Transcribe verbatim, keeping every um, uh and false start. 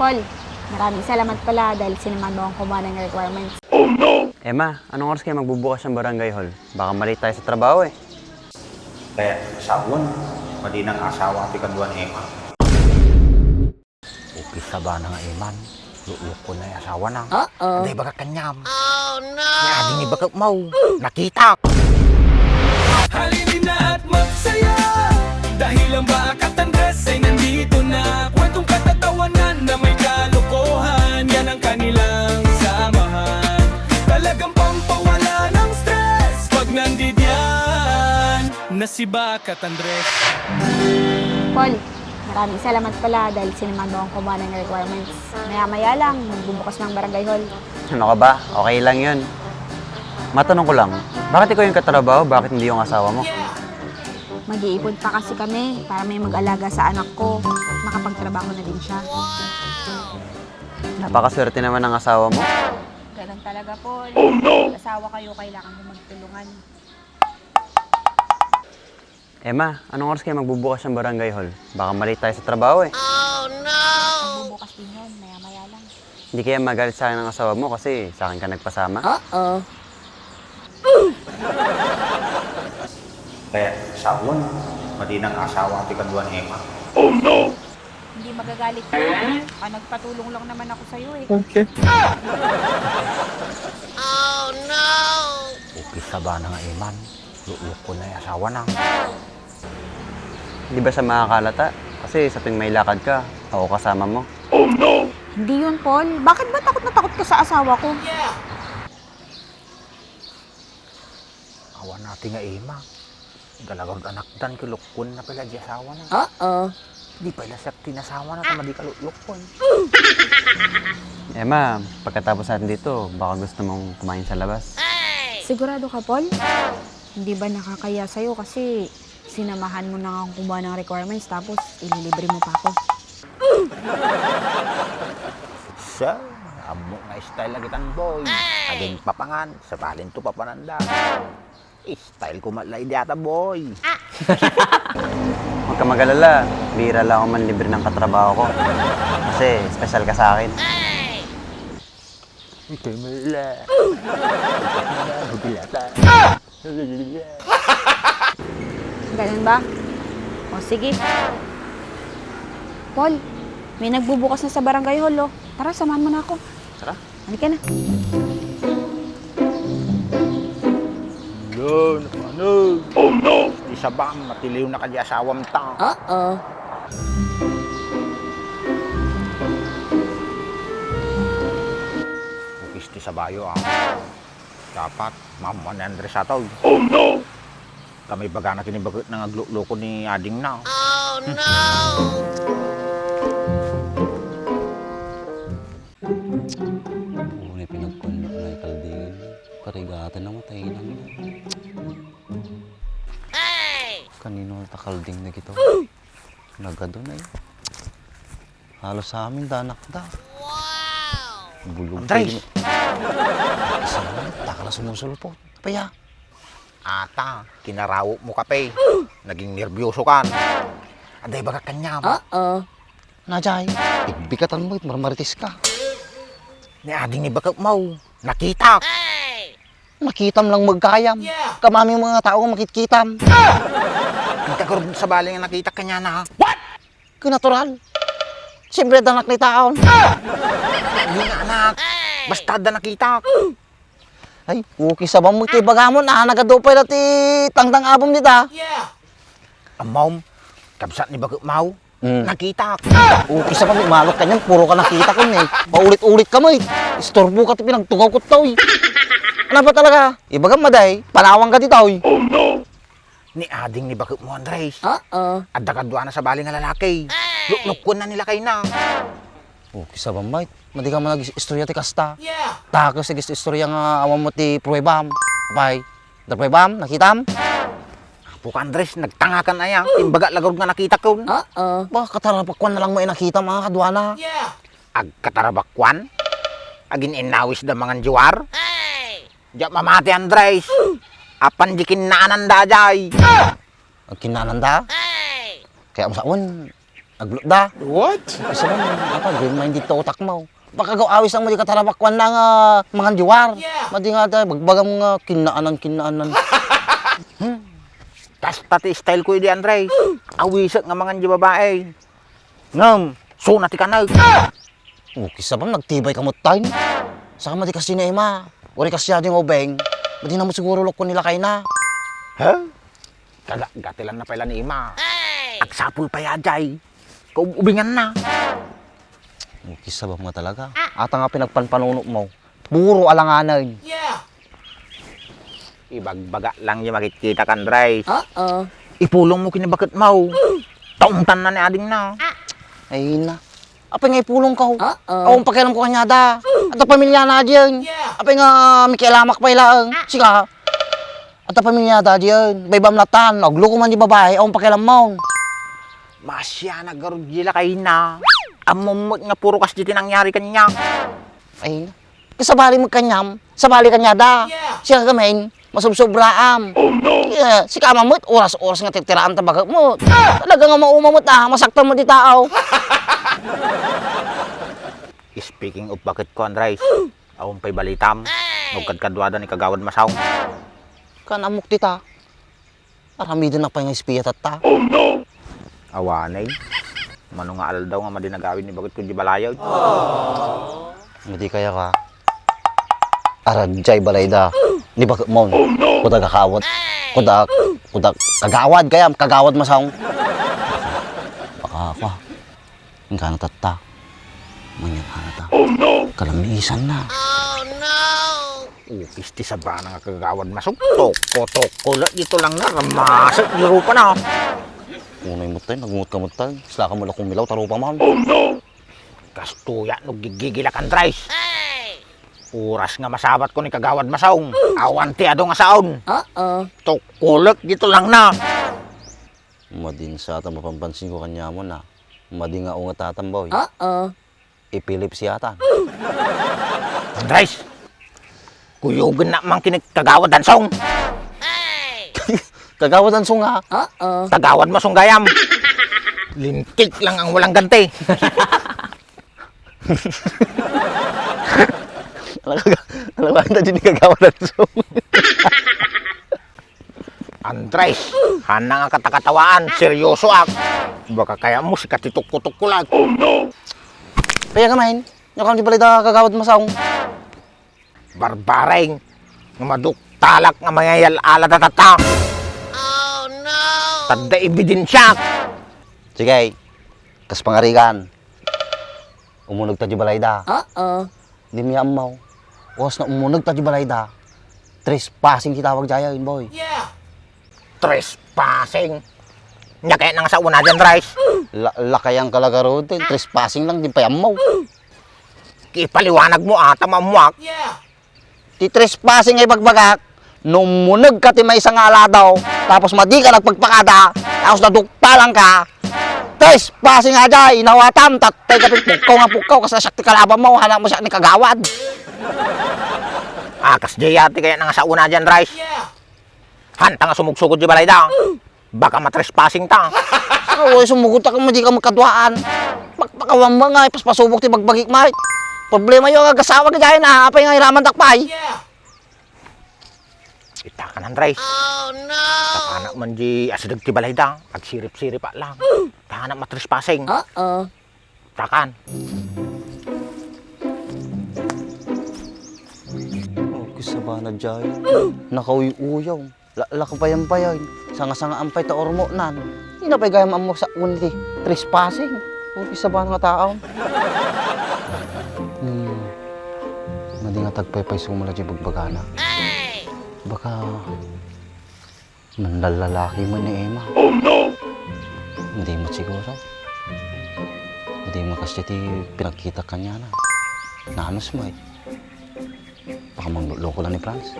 Paul, maraming salamat pala dahil sinamahan mo akong kumuha ng requirements. Emma, anong oras kaya magbubukas ang barangay hall? Baka ma-late tayo sa trabaho eh. Kaya saon, madi nang asawa ti kadua ni Emma. Upis na ba na nga Emma? Luklukon na yung asawa na. Uh-oh. Aday baga kanyam. Oh, no! Ni ading ni bakit mo? Nakitak! Halina at magsaya dahil ang Bakat Andres ay nandito na. Kwentong katatawanan na may kalokohan, yan ang kanilang samahan. Talagang pampawala ng stress pag nandidiyan na si Bakat Andres. Paul, maraming salamat pala dahil sinamahan mo akong kumuha ng requirements. Maya-maya lang, magbubukas ng barangay hall. Ano ka ba? Okay lang yun. Matanong ko lang, bakit ikaw yung katrabaho? Bakit hindi yung asawa mo? Mag-iipon pa kasi kami para may mag-alaga sa anak ko. Makapagtrabaho na din siya. Napakaswerte naman ng asawa mo. Ganun talaga, Paul. Oh, no! Asawa kayo, kailangan mo magtulungan. Emma, anong oras kaya magbubukas ang barangay hall? Baka ma-late tayo sa trabaho eh. Magbubukas din yun, maya-maya lang. Hindi kaya magalit sa akin ang asawa mo kasi sa akin ka nagpasama? Uh-oh. Kaya saon, madi nang asawa ti kadua ni Emma. Oh, no! Hindi magagalit yun. Ah, nagpatulong lang naman ako sa'yo eh. Okay. Oh, no! Upis na ba na nga Emma? Luklukon na yung asawa na. Di ba siya makakalata? Kasi sa tuwing may lakad ka, ako kasama mo. Oh, no! Hindi yun, Paul. Bakit ba takot na takot ka sa asawa ko? Awan nati nga ima. Galagag anakdan, kalukkon na pala di asawa na. Oo. Di pala siya tinasawa na, ta madi kaluklukon. Emma, pagkatapos natin dito, baka gusto mong kumain sa labas? Sigurado ka, Paul? Hindi ba nakakahiya sa'yo kasi sinamahan mo na nga akong kumuha ng requirements tapos ililibre mo pa ako? Sa, ammo nga style lagi tan, boy. Aging papangan, sabalin to papananda. Style ko matla idi ata, boy. Huwag ka magalala, bira lang ako manlibre ng katrabaho ko. Kasi special ka sa akin. Ikaw mala. Ikaw mala, magulata. Ganun ba? O, sige. Paul, may nagbubukas na sa barangay hall, oh. Tara, samahan mo na ako. Tara. Halika na. Yan, ano? Oh, no! Ti sabam, matiliw na kadi asawam ta. Oo. Ukis ti sabayo, ah. Dapat, maammuan ni Andres atoy. Oh, no! Kami bagana kinibaget na nga aglukloko ni ading na. Oh, no! Unay pinagkuan na kaldingan. Karigatan na matay na. Kanino ta kalding na gito? Nagado na eh. Halos sa amin, danak da. Wow! Bulog Andres! Kayo. Isa naman, takala sumusulpot. Paya. Ata, kinarawop mo kape. Naging nerbioso kan. Aday baga kanyam. Oo. Najay, igbikatan mo it marmarites ka. Ni ading ni bakit mo, nakitak. Nakitam lang magkayam. Yeah. Kamami mga tao nga makitkitam. Ang tagarod sa bali nga nakitak kanya na. What? Kinatural. Siyempre, danak ni taon. Hindi nga, anak. Basta da nakita. Ay, okay sa bammo iti bagamon. Ah, nagadupay na ti tangtang abom dita. Yeah. Amom, kabsat ni Bagok Mau. Mm. Nakita. Okay sa bammo, malok ka niyan. Puro ka nakita ko eh. Paulit-ulit ka mo eh. Istorbo ka ti pinagtugaw ko tao eh. Ano ba talaga? Ibagam maday, panawang ka ti tao eh. Oh no! Ni ading ni bakit mo, Andres? Oo. Adda kaduana sa bali nga lalaki. Luklukuan na nila kay na. Oh, kisa ba, mate? Madi ka man nag-istorya ti kasta. Yeah. Takes nag-istorya nga awan mo ti pruebam. Pay, da pruebam, nakitam? Apo ka, Andres, nagtangakan aya. Imbaga lagarod nga nakita ko. Oo. Ba, katarabakuan na lang mo inakita mga kaduana. Yeah. Agkatarabakuan? Agin innawis da mangan juar? Diak mamati, Andres. Apan di kinnaanan da, jay. Agkinnaanan da? Kaya masawan, Aglutda. What? Kasta man, apa, green minded ta utakmo. Baka agaw-awis lang madi ka tarabakuan na nga mangan di war. Yeah. Madi nga ta, bagbagam nga kinnaanan, kinnaanan. Hmm. Kasta ti style ko idi, Andres. Awisek nga mangan di babae. Ngem, suna ti kanek. O, kasta man, nagtibay ka met tayo. Saka madi kasi ni Emma. Uri kasi adi nga ubeng. Madi na mo siguro lokon ni lakayna. Ha? Kaga-, gatilan na pay la ni Emma. Agsapul pay ajay. Kaub-ubingan na. O, kasta man nga talaga. Ata nga pinagpanpanunotmo. Puro alanganen. Yeah. Ibagbaga lang di makitkitak, Andres. Oo. Ipulongmo ken ni baketmo. Taumtan na ni adingna. Ay na. Apay nga ipulongko? Oo. Awan pakialamko kaniada. Adda pamiliana diay. Yeah. Apay nga makialamak pay laeng. Sika. Adda pamiliada diay. Baybam latta. Agluko man di babae. Awan pakialammo. Masiana garud di lakayna. Ammom met nga puro kasdi ti nangyari kaniak. Ay na. Kasabali met kaniam, sabali kaniada. Yeah. Siak ngamin, masubsobraam. Oh, no! Yeah, sika man met, oras-oras nga tirtiraam ta baketmo. Talaga nga mauma met, ah, masaktan met ti tao. Speaking of baketko, Andres, awan pay balitam, no agkadkaduada ni Kagawad Masaw. Kaan ammok dita? Aramiden na pay nga espiya tatta. Oh, no! Awanen. Mano nga aldaw nga madi nagawid ni baketko di balayo. Madi kaya ka. Ara, jay balayda. Ni baketmo. Oh, no! Kudag a kawat. Kudag, kudag. Kagawad kayam, Kagawad Masaw. Baka ako, ah. Ingkana tatta. Manyan-ana ta. Oh, no! Kalamisan na. Oh, no! Ukis ti sabana nga Kagawad Masaw. Tokko, tokko la, dito lang na. Ramasek, di rupa na. Unay met tayo, nagungot ka met tayo. Isla ka mo la kumilaw, tarupa man. Oh, no! Kastoya, no gigigilak, Andres. Oras nga masabat ko ni Kagawad Masaw. Awan ti adu nga saon. Oo. Tokkolek, dito lang na. Madin sa ata mapampansin ko kanyamo na. Madi nga unget atan, boy. Oo. Epilepsy atan. Andres! Kuyogen na man ken ni Kagawad Ansong. Kagawad Ansong, ha? Oo. Kagawad Masong gayam. Lintik lang ang walang ganti. Alam ka, alam ka, hindi ni Kagawad Ansong. Andres, hana nga katakatawaan, seryoso ak. Baka kaya mo si katitukko-tukko lang. Oh, no! Kaya ka, main, nyo kami balay da Kagawad Masaw. Barbareng, nga maduktalak nga mangayal-ala tatata. Oh, no! Tadda ebidensyak. Sige, kas pangarigan. Umuneg ta di balay da. Oo. Di mi ammaw. Oras na umuneg ta di balay da. Trespassing ti tawag daya, boy. Yeah. Trespassing? Nya kaya nang sa una dyan, Rice? La-, lakayan ka lagarod, eh. Trespassing lang, di pa ammaw. Kipaliwanag mo ata, mamuak. Yeah. Ti trespassing nga ibagbagak, no umuneg ka ti maysa nga aladaw, tapos madi ka nagpagpakada, tapos naduktalan ka, trespassing nga jay, inawatam, tattay ka pin pukkaw nga pukkaw, kas siak ti kalaban mo, hana mo siak ni kagawad. Ah, kas jay ati kaya nang sa una dyan, Rice? Yeah. Hanta nga sumugsugod di balay da. Baka matrespassing ta. Awa, sumugot ka, madi ka magkaduaan. Pakpakawan mo nga, ipaspasubok ti bagbagik, Mike. Problema yo, agasawa ka dyan, ah. Apay nga iraman dakpay? Ita ka nan, Rice. Oh, no! Tapanak man di asideg ti balay da. Agsirip-sirip lang. Tanak matrespassing. Oo. Takan. Oh, kisabana jay. Nakauy-uyaw. La, la, kapayan-payan. Sanga-sangaan pay ta urmonan. Ina pay gayam ammo sa unti. Trespassing. Oh, kisabana nga tao. Hmm. Madi nga tagpaypay sumala di bagbagana. Baka manlallalaki man ni Emma. Oh, no! Madi met siguro. Madi met kasi ti pinagkita kanyana. Nanos mo eh. Baka mangloloko lang ni Franz.